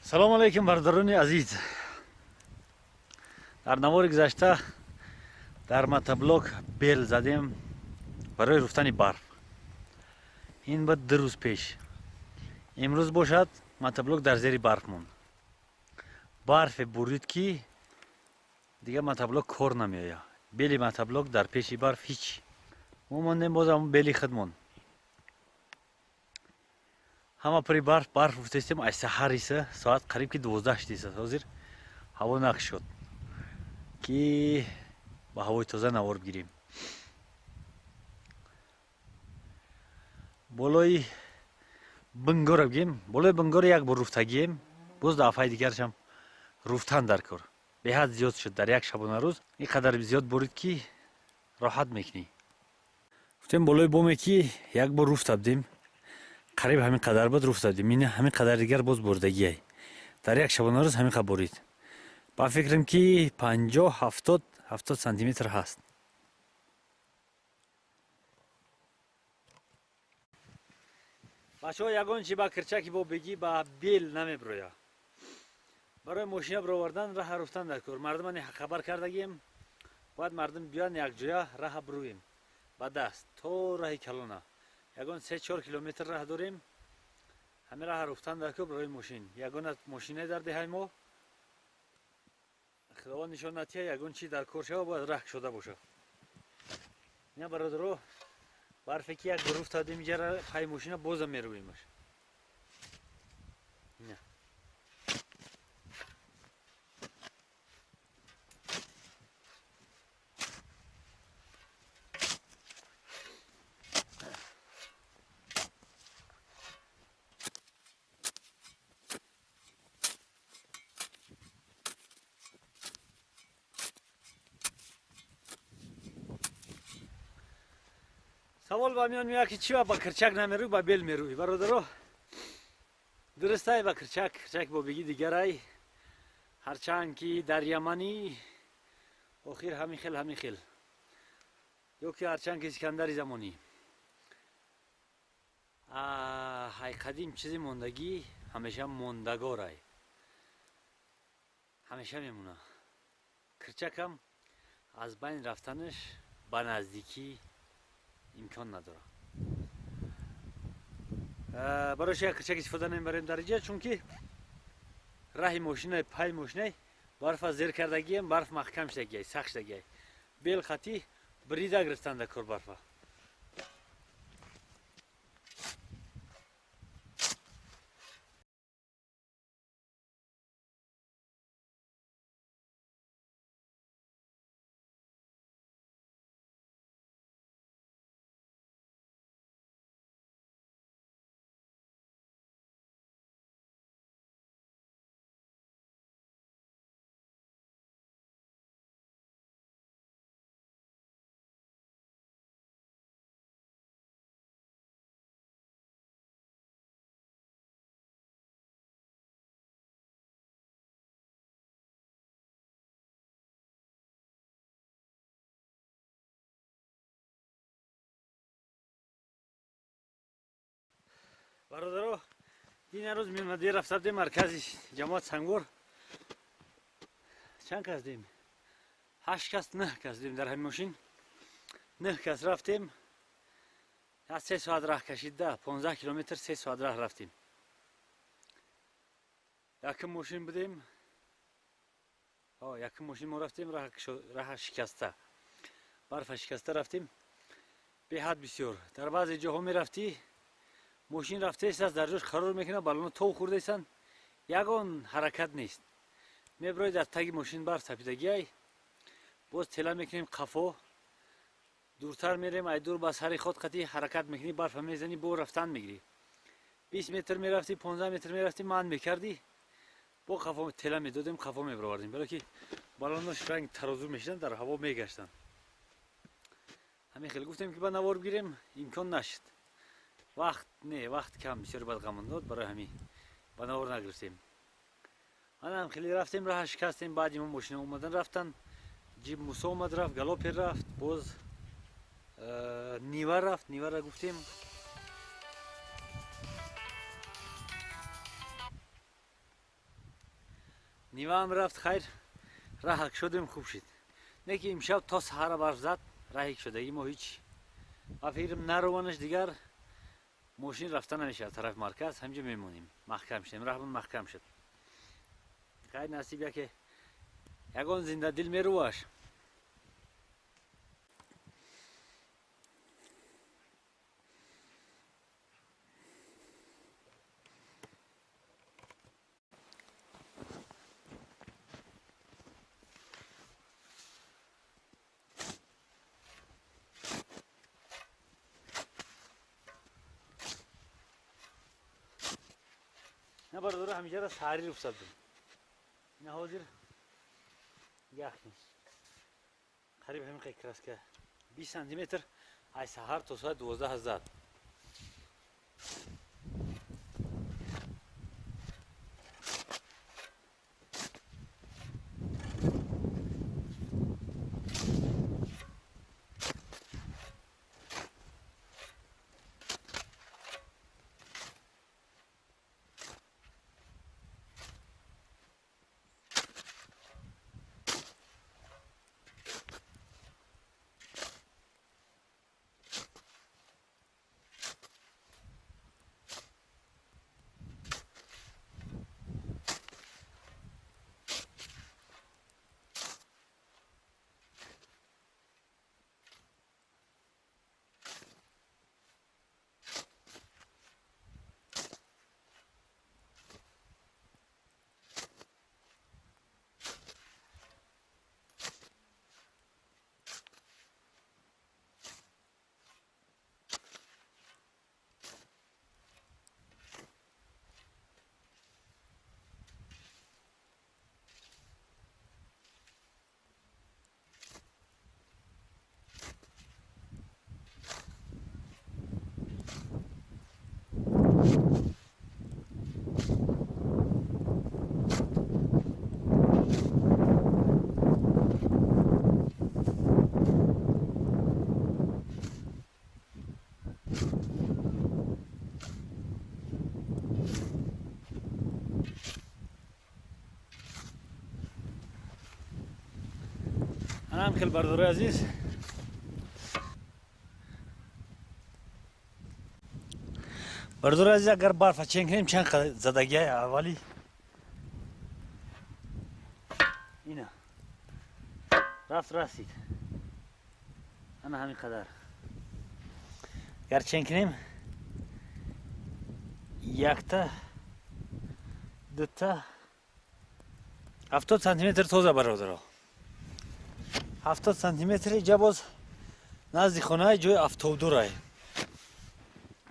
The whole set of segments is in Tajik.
Салому алейкум, бародарони азиз. Дар навори гузашта дар мотоблок бел задем барои руфтани барф. Ин буд 2 рӯз пеш. Имрӯз бошад, мотоблок дар зери барф монд. Барфе бурид, ки дигар мотоблок кор намеояд. Бели мотоблок дар пеши барф ҳеч. Мо мондем боз ҳамон бели худмон. Ҳама пури барф, барф руфтаистем аз саҳариса, соат қариб ки 12 шудиса. Ҳозир ҳаво нақ шуд, ки ба ҳавои тоза навор бигирем. Болои бингора бигем, болои бингора як бор руфтагием, боз дафъаи дигарашам руфтан дар кор. Беҳад зиёд шуд дар як шабонарӯз, ин қадар зиёд борид, ки роҳат мекунӣ. Гуфтем, болои боме ки як бор руфта будем, қариб ҳамин қадар буд, руфта будем. Ин ҳамин қадар дигар боз бурдагиай. Дар як шабонарӯз ҳамин қадр борид. Ба фикрам, ки 50, 70 сантиметр ҳаст. Бачаҳо, ягон чи ба кирчаки бо бегӣ ба бел намеброя. Барои мошина бировардан раҳа руфтан дар кор. Мардумани хабар кардагием, бояд мардум биёянд, якҷоя раҳа бирӯем ба даст то раҳи калона. Ягон 3-4 километр раҳ дорем, ҳамин раҳа руфтан дар кор барои мошин. Ягона мошине дар деҳаи мо, худованд нишон натиҳа, ягон чи дар кор шава, бояд раҳ шуда бошад. Ина, бародаро, барфе ки як бор руфтадем иҷара, пай мошина бозам мерӯемаш. Ина. Савол ба миён меояд, ки чи ба кирчак намерӯй, ба бел мерӯй? Бародаро, дурустай, ба кирчак, кирчак бо беги дигарай. Ҳарчанд ки дар Яманӣ охир ҳамин хел, ҳамин хел, ё ки ҳарчанд ки Искандари замонӣ ҳай қадим, чизи мондагӣ ҳамеша мондагорай, ҳамеша мемона. Кирчакам аз байн рафтанаш ба наздикӣ имкон надорад. Барои як кирчак истифода намебарем дар инҷа, чунки раҳи мошинаи пай мошинай барфа зер кардагием, барф маҳкам шудагиай, сахт шудагиай. Бел хати брида гирифтан дар кор барфа. Бародаро, ин рӯз мемади рафта будем маркази ҷамоат Сангвор. Чанд кас дем? Ҳашт кас, нӯҳ кас дем дар ҳамин мошин. Нӯҳ кас рафтем. Аз 3 соат раҳ кашида, 15 километр 3 соат раҳ рафтем. Якум мошин будем. Якум мошин мо рафтем, раҳа шикаста, барфа шикаста рафтем. Беҳад бисёр. Дар баъзе ҷоҳо мерафтӣ, мошин рафтаистааст, дар ҷош қарор мекунад, баллоно тов хӯрдаистанд, ягон ҳаракат нест. Мебирои, дар таги мошин барф тапидагиай. Боз тела мекунем қафо, дуртар мерем, ай дур ба сари ход қатӣ ҳаракат мекунӣ, барфа мезанӣ, бо рафтан мегирӣ. 20 метр мерафтӣ, 15 метр мерафтӣ, ман мекардӣ, бо қафо тела медодем, қафо мебаровардем, баро ки баллонош ранг тарозу мешиданд, дар ҳаво мегаштанд. Ҳамин хел гуфтем, ки ба навор бигирем, имкон нашуд, вақт не, вақт кам, бисёр бад ғамон дод, барои ҳамин ба навор нагирифтем. Анам хеле рафтем, раҳа шикастем. Баъди мо мошина омадан рафтан, ҷиб Мусо омад рафт, галопер рафт, боз Нива рафт, Нивара гуфтем. Нива ҳам рафт, хайр, раҳ шудем, хуб шид. Не ки имшаб то саҳара барф зад, раҳи шудагӣ мо ҳеч. Ва фикрам нарованаш дигар мошин рафта намешавад тарафи марказ, ҳамҷо мемонем. Маҳкам шудем, раҳмон маҳкам шуд. Хайр, насиб яке ягон зиндадил меруваш. На бародаро, ҳамиҷара саҳарӣ рухсат дод. Ина ҳозир ях нест. Қариб ҳамин қай краска 20 сантиметр ай саҳар то соат 12 зад. Анам хел бардори азиз. Бардори азиз, агар барфа чен кунем, чанд задагиай аввали ина рафт расид. Ана ҳамин қадар. Агар чен кунем, якта, дута, 70 сантиметр тоза бародаро. 70 сантиметр инҷа боз назди хонаи ҷои автобдурай.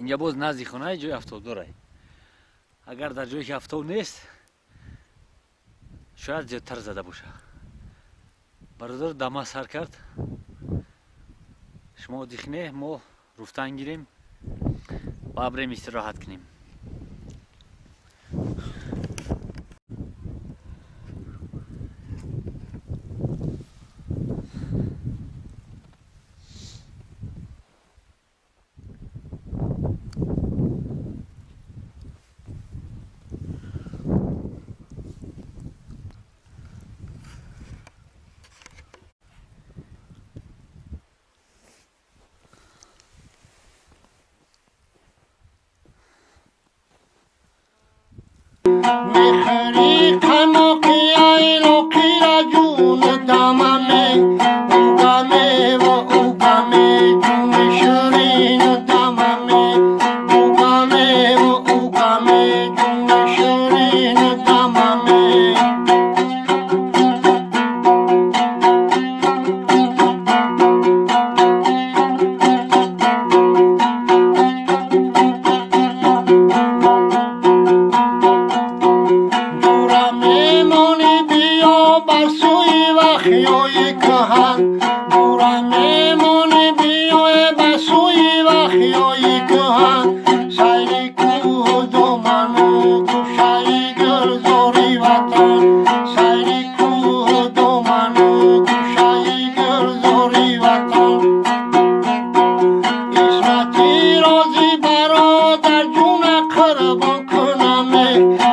Инҷа боз назди хонаи ҷои автобдурай. Агар дар ҷое ки автоб нест, шояд зиёдтар зада бошад. Бародар, дама сар кард. Шумо дихне, мо руфтан гирем ва абрем истироҳат кунем. Ismati rozi barodar juna qurban.